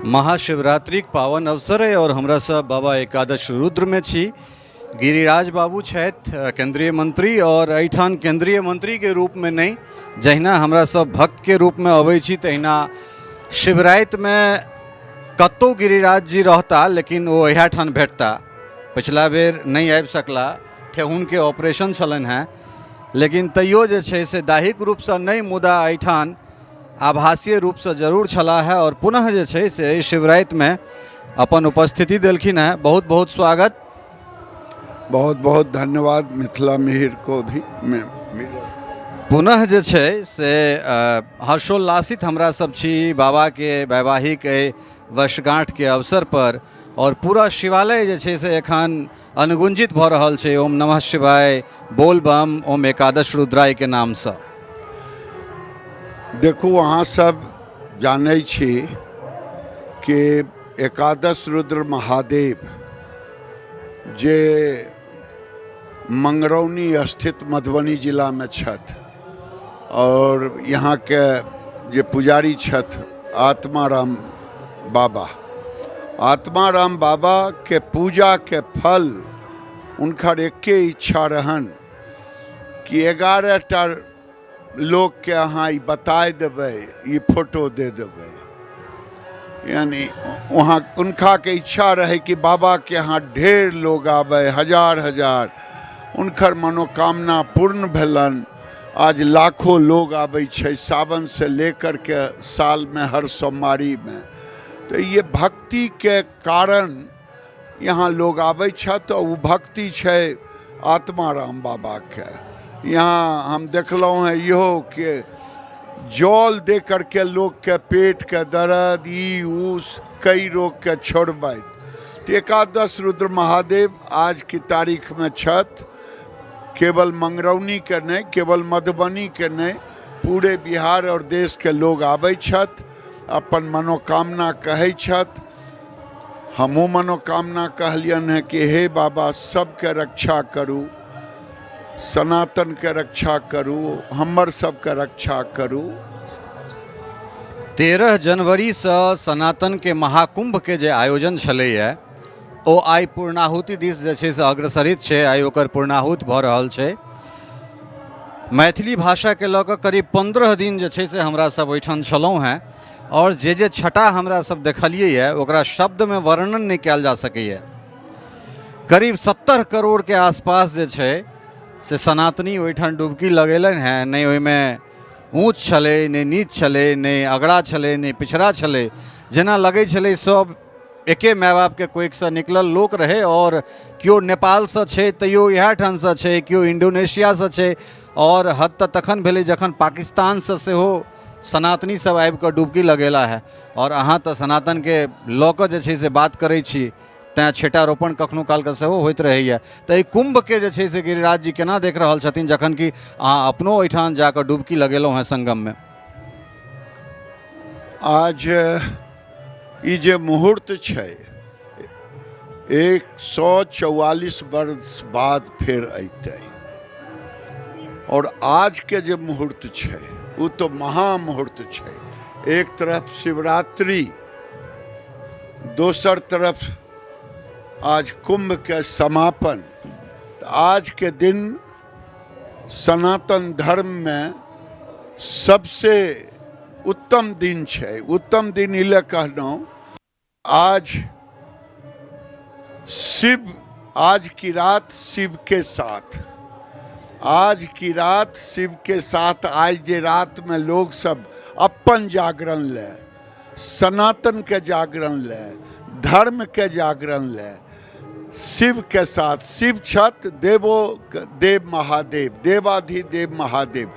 महाशिवरात्रिक पावन अवसर अइ आओर हमरा सब बाबा एकादश रुद्रमे छी। गिरिराज बाबू छथि केंद्रीय मंत्री आओर एहिठाम केंद्रीय मंत्रीके रूपमे नहि, जहिना हमरा सब भक्तके रूपमे अबै छी तहिना शिवरातिमे कतहु गिरिराज जी रहता लेकिन ओ इएह ठाम भेटता। पिछला बेर नहि आबि सकला, ठेहुनके ऑपरेशन छलनि हेँ, लेकिन तैयो जे छै से दाहिक रूपसँ नहि मुदा एहिठाम आभासीय रूपसँ जरूर छलाह हेँ आओर पुनः जे छै से एहि शिवरातिमे अपन उपस्थिति देलखिन हेँ। बहुत बहुत स्वागत। बहुत बहुत धन्यवाद मिथिला मिहिर को भी पुनः जे छै से हर्षोल्लासित हमरा सब छी बाबाके वैवाहिक एहि वर्षगाँठके अवसर पर आओर पूरा शिवालय जे छै से एखन अनुगुंजित भऽ रहल छै ओम नमः शिवाय बोल बम ओम एकादश रुद्राय के नामसँ। देखू, अहाँ सब जानै छी कि एकादश रुद्र महादेव जे मंगरौनी स्थित मधुबनी जिलामे छथि और यहाँके जे पुजारी छथि आत्माराम बाबा, आत्माराम बाबा के पूजा के फल उनकर एके इच्छा रहन कि 11 टा लोकके अहाँ ई बताय देबै, ई फोटो दे देबै। यानी वहाँ उनका के इच्छा रहे कि बाबा के यहाँ ढेर लोग आवे, हजार हजार। उनकर मनोकामना पूर्ण भेलन। आज लाखों लोग आवे छै सावन से लेकर के साल में हर सोमवारी में। तो ये भक्ति के कारण यहाँ लोग आवे छथि। तो वो भक्ति छै आत्माराम बाबा के। यहाँ हम देखलहुँ हैं इहो के जल दे करके लोग के पेट के दर्द ई ऊस कई रोग के छोड़बैत। तो एकादश रुद्र महादेव आज की तारीख में छथि। केवल मंगरौनी के नहीं, केवल मधुबनी के नहीं, पूरे बिहार और देश के लोग आबै छथि, अपन मनोकामना कहै छथि। हमहूँ मनोकामना कहलियनि हेँ कि हे बाबा सबके रक्षा करू, सनातन के रक्षा करू, हमर सबके रक्षा करू। 13 जनवरीसँ सनातनके महाकुम्भके जे आयोजन छलैए ओ आइ पूर्णाहुति दिस जे छै से अग्रसरित छै। आइ ओकर पूर्णाहुति भऽ रहल छै। मैथिली भाषाके लऽ कऽ करीब 15 दिन जे छै से हमरा सब ओहिठाम छलहुँ हेँ आओर जे जे छटा हमरा सब देखलियै ये ओकरा शब्दमे वर्णन नहि कयल जा सकैए। करीब 70 करोड़के आसपास जे छै से सनातनी ओहिठाम डुबकी लगेलनि हेँ। नहि ओहिमे ऊँच छलै, नहि नीच छलै, नहि अगड़ा छलै, नहि पिछड़ा छलै। जेना लगै छलै सब एके माय बापके कोखिसँ निकलल लोक रहै। आओर केओ नेपालसँ छै तैयो इएह ठामसँ छै, केओ इन्डोनेशियासँ छै, आओर हद तऽ तखन भेलै जखन पाकिस्तानसँ सेहो सनातनी सब आबिकऽ डुबकी लगेला है। आओर अहाँ तऽ सनातनके लऽ कऽ जे छै से बात करै छी, तैँ छेटारोपण कखनो कालके सेहो होइत रहैए। तऽ एहि कुम्भके जे छै से गिरिराज जी केना देख रहल छथिन जखन कि अहाँ अपनो ओहिठाम जाकऽ डुबकी लगेलहुँ हेँ संगममे? आज ई जे मुहूर्त छै 144 वर्ष बाद फेर अयतै, और आज के जे मुहूर्त छै ओ तो महामुहूर्त छै। एक तरफ शिवरात्रि, दोसर तरफ आज कुंभ के समापन। आज के दिन सनातन धर्म में सबसे उत्तम दिन छै। उत्तम दिन इले कहलहुँ, आज शिव, आज की रात शिव के साथ, आज की रात शिव के साथ। आज जे रात में लोग सब अपन जागरण ले, सनातन के जागरण ले, धर्म के जागरण ले, शिव के साथ। शिव छत देवो देव महादेव, देवाधिदेव महादेव।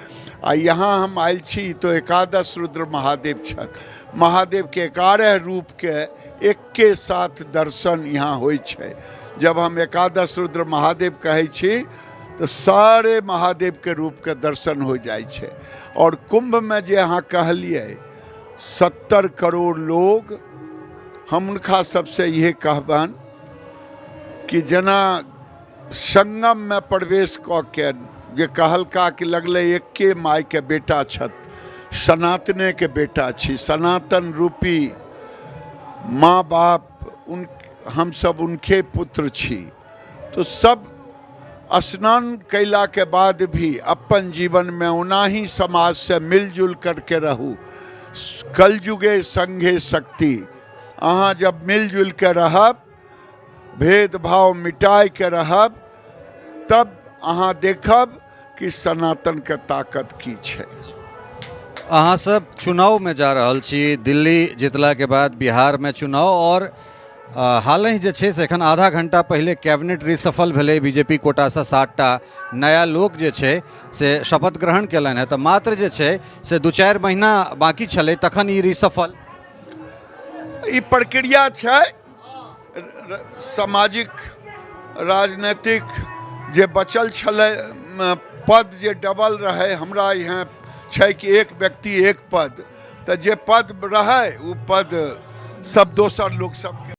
आ यहाँ हम आयल छी तो एकादश रुद्र महादेव छत। महादेव के 11 रूप के एके साथ दर्शन यहाँ होइ छै। जब हम एकादश रुद्र महादेव कहै छी तो सारे महादेव के रूप के दर्शन हो जाइ छै। और कुंभ में जे अहाँ कहलियै 70 करोड़ लोग, हम हुनका सबसे इहे कहबनि कि जेना संगम में प्रवेश कऽ के जे कहलका कि लगलै एके माय के बेटा छथि, सनातने के बेटा छी, सनातन रूपी माँ बाप उन हमसब उनके पुत्र छी। तो सब स्नान कैलाके बाद भी अपन जीवनमे ओनाही समाजसँ मिलजुल करके रहू। कलयुगे संघे शक्ति। अहाँ जब मिलजुल के रहब, भेदभाव मिटाय के रहब, तब अहाँ देखब कि सनातनके ताकत की छै। अहाँ सब चुनावमे जा रहल छी, दिल्ली जीतलाके बाद बिहारमे चुनाव, आओर हालहि जे छै से एखन आधा घंटा पहिले कैबिनेट रिसफल भेलै, बीजेपी कोटासँ 7टा नया लोक जे छै से शपथ ग्रहण केलनि हेँ। तऽ मात्र जे छै से 2-4 महीना बाँकी छलै तखन ई रिसफल। ई प्रक्रिया छै सामाजिक राजनीतिक जे बचल छलै पद जे डबल रहै, हमरा यहाँ छै कि एक व्यक्ति एक पद, तऽ जे पद रहै ओ पद सब दोसर लोक सबके।